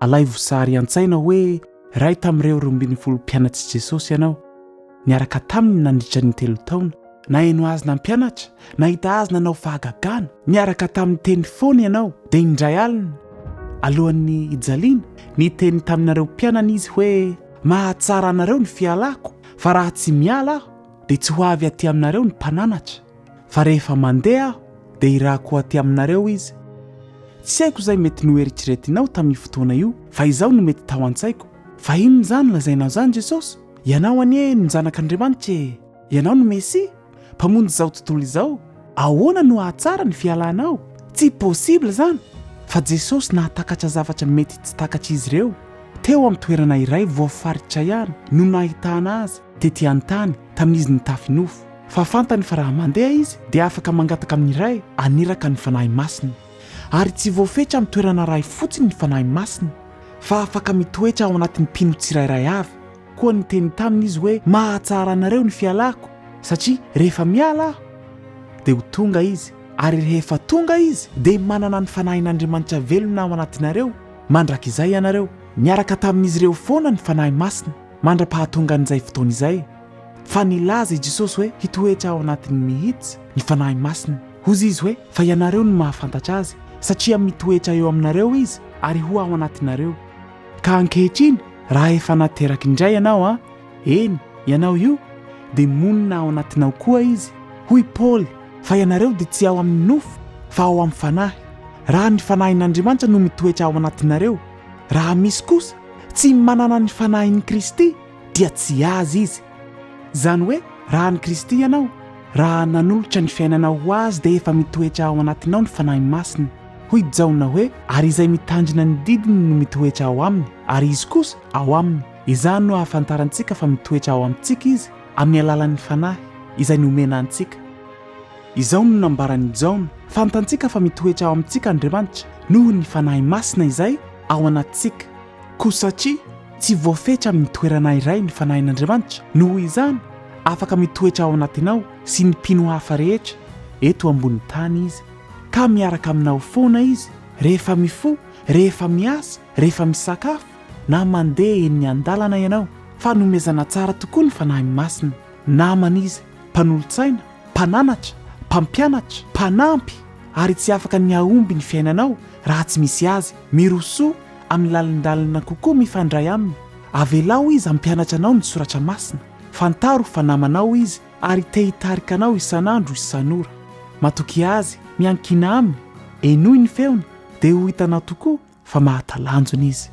Alaivo sary an-tsaina hoe iray tamin'ireo 12 mpianatr'i Jesosy ianao, niaraka taminy nandritra ny telo taona, naheno azy nampianatra, nahita azy nanao fahagagana, niaraka taminy teny foana ianao, dia indray alina, alohan'ny hijaliana, niteny taminareo mpianany izy hoe, Mahatsara anareo ny fialako, fa raha tsy miala aho, dia tsy ho avy aty aminareo ny mpananatra. Fa rehefa mandeha aho, dia hirako ho aty aminareo izy. Tsy haiko izay mety noeritreretinao tamin'io fotoana io, fa izao no mety tao an-tsaiko, Fa inona izany lazainao izany Jesosy? Ianao anie no Zanak'Andriamanitra e! Ianao no Mesia, Mpamonjy izao tontolo izao. Ahoana no hahatsara ny fialanao? Tsy possible izany! Fa Jesosy nahatakatra zavatra mety tsy takatr'izy ireo. Teo amin'ny toerana iray voafaritra ihany no nahitana Azy tety an-tany tamin'izy nitafy nofo. Fa fantany fa raha mandeha Izy dia afaka mangataka amin'ny Ray haniraka ny Fanahy Masina. Ary tsy voafetra amin'ny toerana iray fotsiny ny Fanahy Masina, fa afaka mitoetra ao anatin'ny mpino tsirairay avy. Koa niteny taminy Izy hoe, Mahatsara anareo ny fialako, satria rehefa miala Aho, dia ho tonga Izy, ary rehefa tonga Izy, dia manana ny Fanahin'Andriamanitra velona ao anatinareo mandrakizay ianareo. Niaraka tamin'izy ireo foana ny Fanahy Masina mandra-pahatongan'izay fotoana izay. Fa nilaza i Jesosy hoe hitoetra ao anatiny mihitsy ny Fanahy Masina. Hozy Izy hoe, Fa ianareo no mahafantatra Azy, satria mitoetra eo aminareo Izy ary ho ao anatinareo. Ka ankehitriny, raha efa nateraka indray ianao an, eny, ianao io, dia monina ao anatinao koa Izy. Hoy Paoly, Fa ianareo dia tsy ao amin'ny nofo, fa ao amin'ny Fanahy. Raha ny Fanahin'Andriamanitra no mitoetra ao anatinareo, raha misy kosa tsy manana ny Fanahin'i Kristy, dia tsy Azy izy. Izany hoe, raha an'i Kristy ianao, raha nanolotra ny fiainanao ho Azy dia efa mitoetra ao anatinao ny Fanahy Masina. Hoy Jaona hoe, Ary izay mitandrina ny didiny no mitoetra ao aminy, ary izy kosa ao aminy. Izany no ahafantarantsika fa mitoetra ao amintsika Izy, amin'ny alalan'ny Fanahy, izay nomena antsika. Izao no nambaran'i Jaona, Fantantsika fa mitoetra ao amintsika Andriamanitra, noho ny Fanahy Masina izay ao anatintsika. Koa satria tsy voafetra amin'ny toerana iray ny Fanahin'Andriamanitra, noho izany, afaka mitoetra ao anatinao sy ny mpino hafa rehetra eto ambony tany Izy. Ka miaraka aminao foana Izy, rehefa mifoha, rehefa miasa, rehefa misakafo, na mandeha eny an-dalana ianao. Fanomezana tsara tokoa ny Fanahy Masina. Namana Izy, mpanolo-tsaina, mpananatra, mpampianatra, mpanampy, ary tsy afaka ny hahomby ny fiainanao raha tsy misy Azy. Mirosoa amin'ny lalindalina kokoa mifandray Aminy. Avelao Izy hampianatra anao ny Soratra Masina. Fantaro fa namanao Izy ary te hitarika anao isan'andro isan'ora. Matokia Azy, miankina Aminy, henoy ny feony, dia ho hitanao tokoa fa mahatalanjona Izy.